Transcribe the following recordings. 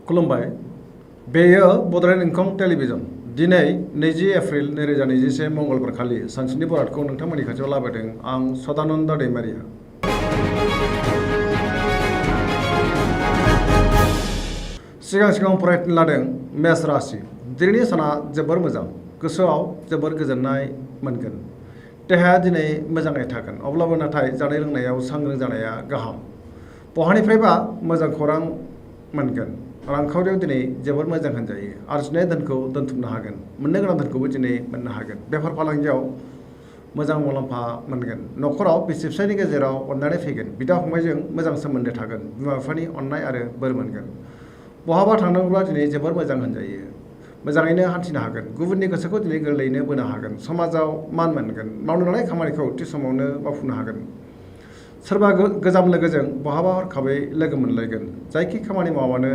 खुलुमबाय बेयो बड'लेण्ड इंखं टेलिभिजन दिनै 20 एप्रिल 2021 मंगलबारखालि सानसुनि बरादखौ नोंथांमोननि खाथियाव लाबोदों आं सदानन्द दैमारिया। सिगां फरायनो लादों मेष राशि। दिनैनि साना जोबोर मोजां, गोसोआव जोबोर गोजोननाय मोनगोन। देहाया दिनै मोजाङै थागोन, अब्लाबो नाथाय जानाय लोंनायाव सांग्रां जानाया गाहाम। बहानिफ्रायबा मोजां खौरां मोनगोन। रांखावरियाव दिनै जोबोर मोजां होनजायो। आरजिनाय धोनखौ दोनथुमनो हागोन, मोननो गोनां धोनखौबो दिनै मोननो हागोन। बेफार फालांगियाव मोजां मुलाम्फा मोनगोन। न'खराव बिसि फिसायनि गेजेराव अननानै फैगोन। बिदा फंबायजों मोजां सोमोन्दो थागोन। बिमा बिफानि अननाय आरो बोर मोनगोन। बहाबा थांनांगौब्ला दिनै जोबोर मोजां होनजायो। मोजाङैनो हान्थिनो हागोन। गुबुननि गोसोखौ दिनै गोरलैयैनो बोनो हागोन। समाजाव मान मोनगोन। मावनो लानाय खामानिखौ थि समावनो मावफुंनो हागोन। सोरबा गोजाम लोगोजों बहाबा हरखाबै लोगो मोनलायगोन। जायखि खामानि मावानो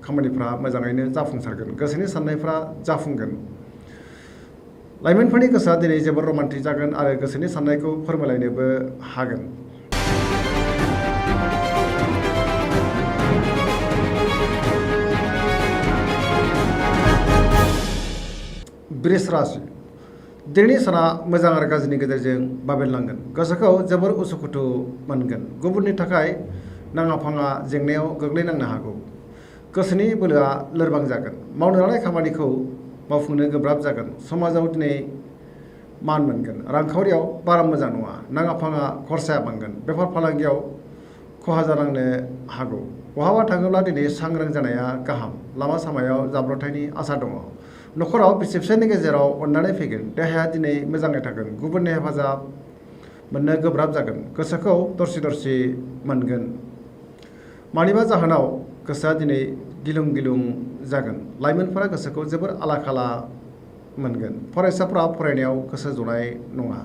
खामानिफ्रा मोजाङैनो जाफुंसारगोन। गोसोनि साननायफ्रा जाफुंगोन। लाइमोनफोरनि गोसोआ दिनै जोबोर रमान्टिक जागोन आरो गोसोनि साननायखौ फोरमायलायनोबो हागोन। वृष राशि। दिनैनि साना मोजां आरो गाज्रिनि गेजेरजों बाबेनलांगोन। गोसोखौ जोबोर उसुखुथु मोनगोन। गुबुननि थाखाय नाङा फाङा जेंनायाव गोग्लैनांनो हागौ। गोसोनि बोलोआ लोरबां जागोन। मावनो लानाय खामानिखौ मावफुंनो गोब्राब जागोन। समाजाव दिनै मान मोनगोन। रांखावरियाव बारा मोजां नङा। नाङा फाङा खरसाया बांगोन। बेफार फालांगियाव खहा जानांनो हागौ। बहाबा थाङोब्ला दिनै सांग्रां जानाया गाहाम। लामा सामायाव जाब्रबथायनि आसा दङ। न'खराव बिसि फिसायनि गेजेराव अननानै फैगोन। देहाया दिनै मोजाङै थागोन। गुबुननि हेफाजाब मोननो गोब्राब जागोन। गोसोखौ दरसि मोनगोन। मानिबा जाहोनाव गोसोआ दिनै गिलुं गिलुं जागोन। लाइमोनफोरा गोसोखौ जोबोर आला खाला मोनगोन। फरायसाफोरा फरायनायाव गोसो जनाय नङा।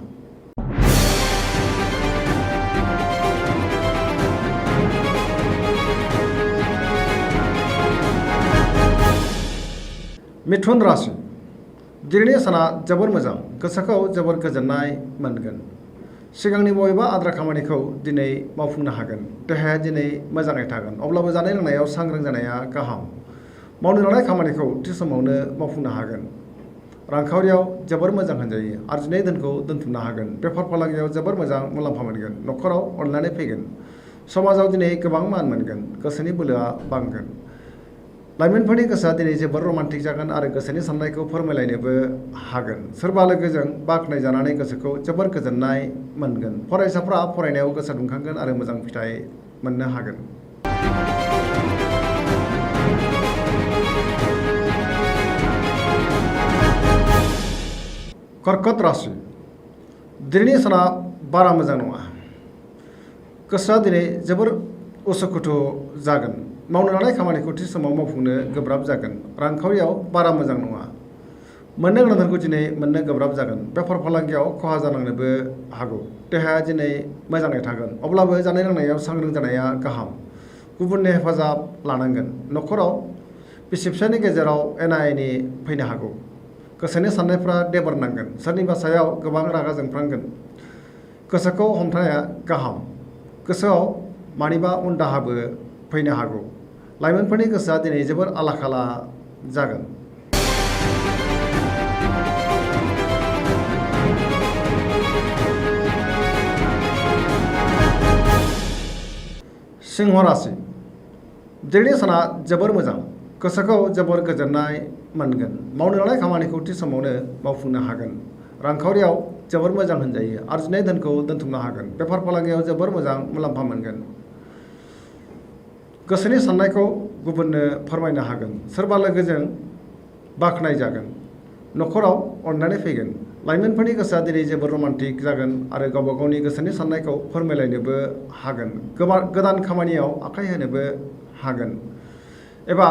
मिथुन राशि। दिनैनि साना जोबोर मोजां। गोसोखौ जोबोर गोजोननाय मोनगोन। सिगांनि बबेबा आद्रा खामानिखौ दिनै मावफुंनो हागोन। देहाया दिनै मोजाङै थागोन, अब्लाबो जानाय लोंनायाव सांग्रां जानाया गाहाम। मावनो लानाय खामानिखौ थि समावनो मावफुंनो हागोन। रांखावरियाव जोबोर मोजां होनजायो। आरजिनाय धोनखौ दोनथुमनो हागोन। बेफार फालांगियाव जोबोर मोजां मुलाम्फा मोनगोन। न'खराव अननानै फैगोन। समाजाव दिनै गोबां मान मोनगोन। गोसोनि बोलोआ बांगोन। लाइमोनफोरनि गोसोआ दिनै जोबोर रमान्टिक जागोन आरो गोसोनि साननायखौ फोरमायलायनोबो हागोन। सोरबा लोगोजों बाख्नायजानानै गोसोखौ जोबोर गोजोननाय मोनगोन। फरायसाफ्रा फरायनायाव गोसो दुंखांगोन आरो मोजां फिथाइ मोननो हागोन। कर्कट राशि। दिनैनि साना बारा मोजां नङा। गोसोआ दिनै जोबोर उसुखुथु जागोन। मावनो लानाय खामानिखौ थि समाव मावफुंनो गोब्राब जागोन। रांखावरियाव बारा मोजां नङा। मोननो गोनां धोनखौ दिनै मोननो गोब्राब जागोन। बेफार फालांगियाव खहा जानांनोबो हागौ। देहाया दिनै मोजाङै थागोन, अब्लाबो जानाय लोंनायाव सांग्रां जानाया गाहाम। गुबुननि हेफाजाब लानांगोन। न'खराव बिसि फिसायनि गेजेराव एना एनि फैनो हागौ। गोसोनि साननायफ्रा देबर नांगोन। सोरनिबा सायाव गोबां रागा जोंफ्लांगोन। गोसोखौ हमथानाया गाहाम। गोसोआव मानिबा उन दाहाबो फैनो हागौ। लाइमोनफोरनि गोसोआ दिनै जोबोर आला खाला जागोन। सिंह राशि। दिनैनि साना जोबोर मोजां। गोसोखौ जोबोर गोजोननाय मोनगोन। मावनो लानाय खामानिखौ थि समावनो मावफुंनो हागोन। रांखावरियाव जोबोर मोजां होनजायो। आरजिनाय धोनखौ दोनथुमनो हागोन। बेफार फालांगियाव जोबोर मोजां मुलाम्फा मोनगोन। गोसोनि साननायखौ गुबुननो फोरमायनो हागोन। सोरबा लोगोजों बाख्नायजागोन। न'खराव अननानै फैगोन। लाइमोनफोरनि गोसोआ दिनै जोबोर रमान्टिक जागोन आरो गावबा गावनि गोसोनि साननायखौ फोरमायलायनोबो हागोन। गोदान खामानियाव आखाइ होनोबो हागोन एबा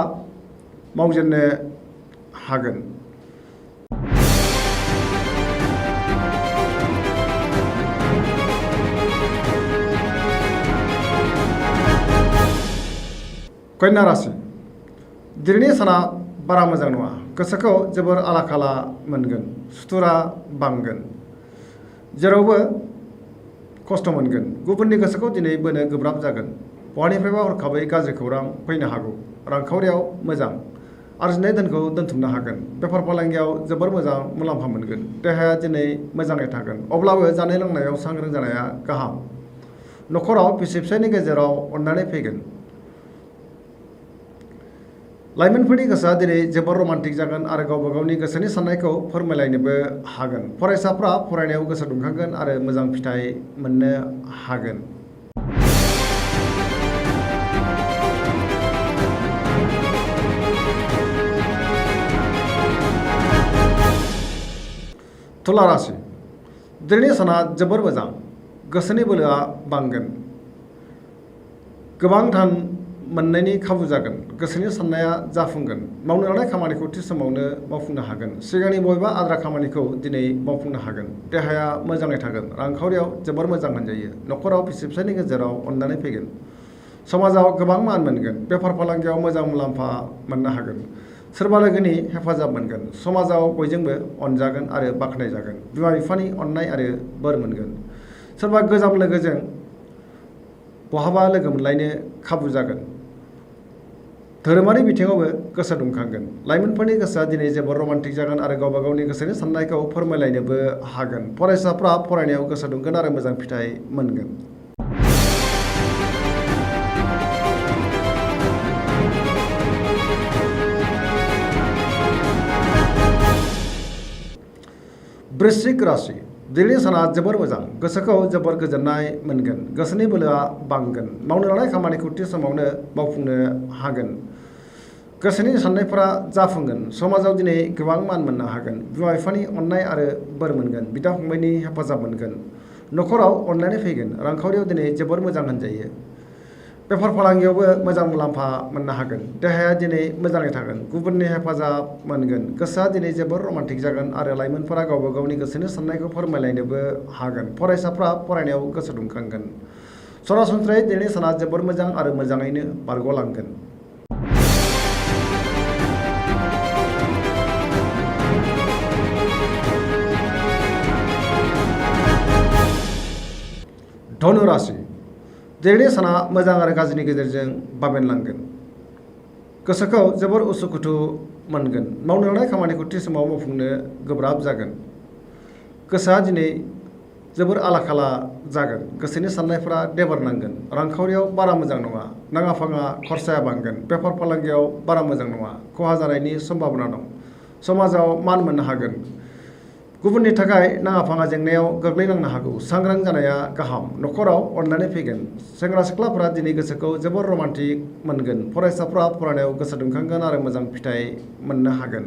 मावजेननो हागोन। कन्या राशि। दिनैनि साना बारा मोजां नङा। गोसोखौ जोबोर आला खाला मोनगोन। सुथुरा बांगोन। जेरावबो खस्थ' मोनगोन। गुबुननि गोसोखौ दिनै बोनो गोब्राब जागोन। बहानिफ्रायबा हरखाबै गाज्रि खौरां फैनो हागौ। रांखावरियाव मोजां आरजिनाय धोनखौ दोनथुमनो हागोन बेफार फालांगियाव जोबोर मोजां मुलाम्फा मोनगोन देहाया दिनै मोजाङै थागोन अब्लाबो जानाय लोंनायाव सांग्रां जानाया गाहाम न'खराव बिसि फिसायनि गेजेराव अननानै फैगोन लाइमोनफोरनि गोसोआ दिनै जोबोर रमान्टिक जागोन आरो गावबा गावनि गोसोनि साननायखौ फोरमायलायनोबो हागोन फरायसाफ्रा फरायनायाव गोसो दुंखांगोन आरो मोजां फिथाइ मोननो हागोन तुला राशि दिनैनि साना जोबोर मोजां गोसोनि बोलोआ बांगोन गोबां धोन मोननायनि खाबु जागोन गोसोनि साननाया जाफुंगोन मावनो लानाय खामानिखौ थि समावनो मावफुंनो हागोन सिगांनि बबेबा आद्रा खामानिखौ दिनै मावफुंनो हागोन देहाया मोजाङै थागोन रांखावरियाव जोबोर मोजां होनजायो न'खराव बिसि फिसायनि गेजेराव अननानै फैगोन समाजाव गोबां मान मोनगोन बेफार फालांगियाव मोजां मुलाम्फा मोननो हागोन सोरबा लोगोनि हेफाजाब मोनगोन समाजाव बयजोंबो अनजागोन आरो बाख्नायजागोन बिमा बिफानि अननाय आरो बोर मोनगोन सोरबा गोजाम लोगोजों बहाबा लोगो मोनलायनो खाबु जागोन धोरोमारि बिथिङावबो गोसो दुंखांगोन लाइमोनफोरनि गोसोआ दिनै जोबोर रमान्टिक जागोन आरो गावबा गावनि गोसोनि साननायखौ फोरमायलायनोबो हागोन फरायसाफ्रा फरायनायाव गोसो दुंगोन आरो मोजां फिथाइ मोनगोन वृश्चिक राशि दिनैनि साना जोबोर मोजां गोसोखौ जोबोर गोजोननाय मोनगोन गोसोनि बोलोआ बांगोन मावनो लानाय खामानिखौ थि समावनो मावफुंनो हागोन गोसोनि साननायफोरा जाफुंगोन समाजाव दिनै गोबां मान मोननो हागोन बिमा बिफानि अननाय आरो बोर मोनगोन बिदा फंबायनि हेफाजाब मोनगोन न'खराव अननानै फैगोन रांखावरियाव दिनै जोबोर मोजां होनजायो बेफार फालांगियावबो मोजां मुलाम्फा मोननो हागोन देहाया दिनै मोजाङै थागोन गुबुननि हेफाजाब मोनगोन गोसोआ दिनै जोबोर रमान्टिक जागोन आरो लाइमोनफोरा गावबा गावनि गोसोनि साननायखौ फोरमायलायनोबो हागोन फरायसाफ्रा फरायनायाव गोसो दुंखांगोन सरासनस्रायै दिनैनि साना जोबोर मोजां आरो मोजाङैनो बारग'लांगोन धनु राशि दिनैनि साना मोजां आरो गाज्रिनि गेजेरजों बाबेनलांगोन गोसोखौ जोबोर उसुखुथु मोनगोन मावनो लानाय खामानिखौ थि समाव मावफुंनो गोब्राब जागोन गोसोआ दिनै जोबोर आला खाला जागोन गोसोनि साननायफोरा देबारनांगोन रांखावरियाव बारा मोजां नङा नाङा फाङा खरसाया बांगोन बेफार फालांगियाव बारा मोजां नङा खहा जानायनि सम्भाबना दं समाजाव मान मोननो हागोन गुबुननि थाखाय नाङा फाङा जेंनायाव गोग्लैनांनो हागौ सांग्रां जानाया गाहाम न'खराव अननानै फैगोन सेंग्रा सिख्लाफोरा दिनै गोसोखौ जोबोर रमान्टिक मोनगोन फरायसाफ्रा फरायनायाव गोसो दुंखांगोन आरो मोजां फिथाइ मोननो हागोन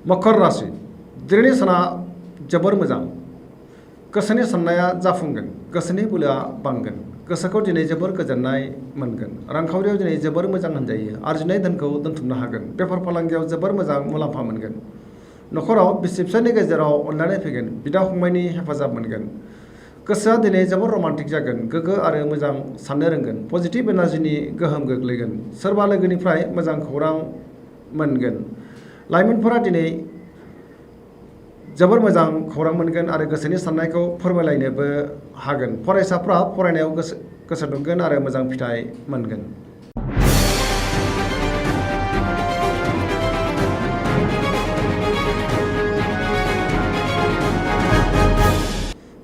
मकर राशि दिनैनि साना जोबोर मोजां गोसोनि साननाया जाफुंगोन गोसोनि बोलोआ बांगोन गोसोखौ दिनै जोबोर गोजोननाय मोनगोन रांखावरियाव दिनै जोबोर मोजां होनजायो आरजिनाय धोनखौ दोनथुमनो हागोन बेफार फालांगियाव जोबोर मोजां मुलाम्फा मोनगोन न'खराव बिसि फिसायनि गेजेराव अननानै फैगोन बिदा फंबायनि हेफाजाब मोनगोन गोसोआ दिनै जोबोर रमान्टिक जागोन गोग्गो आरो मोजां साननो रोंगोन पजिटिभ एनार्जिनि गोहोम गोग्लैगोन सोरबा लोगोनिफ्राय मोजां खौरां मोनगोन लाइमोनफोरा दिनै जोबोर मोजां खौरां मोनगोन आरो गोसोनि साननायखौ फोरमायलायनोबो हागोन फरायसाफ्रा फरायनायाव गोसो दुंगोन आरो मोजां फिथाइ मोनगोन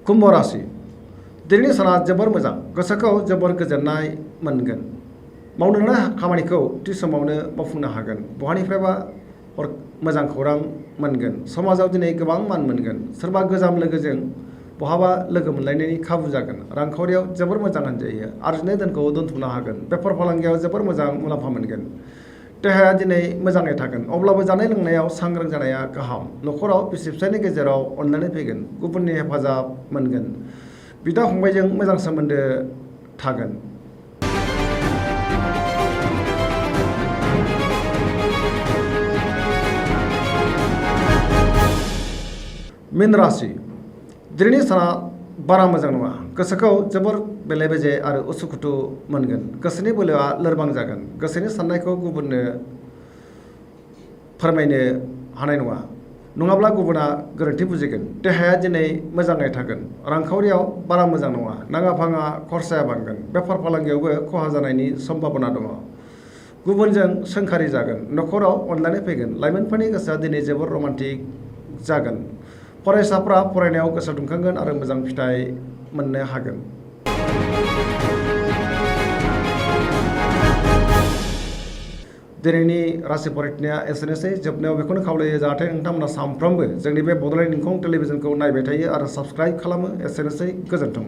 कुम्भ राशि दिनैनि साना जोबोर मोजां गोसोखौ जोबोर गोजोननाय मोनगोन मावनो लानाय खामानिखौ थि समावनो मावफुंनो हागोन बहानिफ्रायबा मोजां खौरां मोनगोन समाजाव दिनै गोबां मान मोनगोन सोरबा गोजाम लोगोजों बहाबा लोगो मोनलायनायनि खाबु जागोन रांखावरियाव जोबोर मोजां होनजायो आरजिनाय धोनखौ दोनथुमनो हागोन बेफार फालांगियाव जोबोर मोजां मुलाम्फा मोनगोन देहाया दिनै मोजाङै थागोन अब्लाबो जानाय लोंनायाव सांग्रां जानाया गाहाम न'खराव बिसि फिसायनि गेजेराव अननानै फैगोन गुबुननि हेफाजाब मोनगोन बिदा फंबायजों मोजां सोमोन्दो थागोन मीन राशि दिनैनि साना बारा मोजां नङा गोसोखौ जोबोर बेले बेजे आरो उसुखुथु मोनगोन गोसोनि बोलोआ लोरबां जागोन गोसोनि साननायखौ गुबुननो फोरमायनो हानाय नङा नङाब्ला गुबुना गोरोन्थि बुजिगोन। देहाया दिनै मोजाङै थागोन, रांखावरियाव बारा मोजां नङा, नाङा फाङा खरसाया बांगोन, बेफार फालांगियावबो खहा जानायनि सम्भाबना दङ। गुबुनजों सोंखारि जागोन, न'खराव अनलायनाय फैगोन, लाइमोनफोरनि गोसोआ दिनै जोबोर रमान्टिक जागोन। फरायसाफ्रा फरायनायाव गोसो दुंखांगोन आरो मोजां फिथाइ मोननो हागोन। दिनैनि राशि फरायथिनाया एसेनोसै। जोबनायाव बेखौनो खावलायो जाहाथे नोंथांमोना सानफ्रोमबो जोंनि बे बड'लेण्ड इंखं टेलिभिजनखौ नायबाय थायो आरो साबस्क्राइब खालामो। एसेनोसै, गोजोन्थों।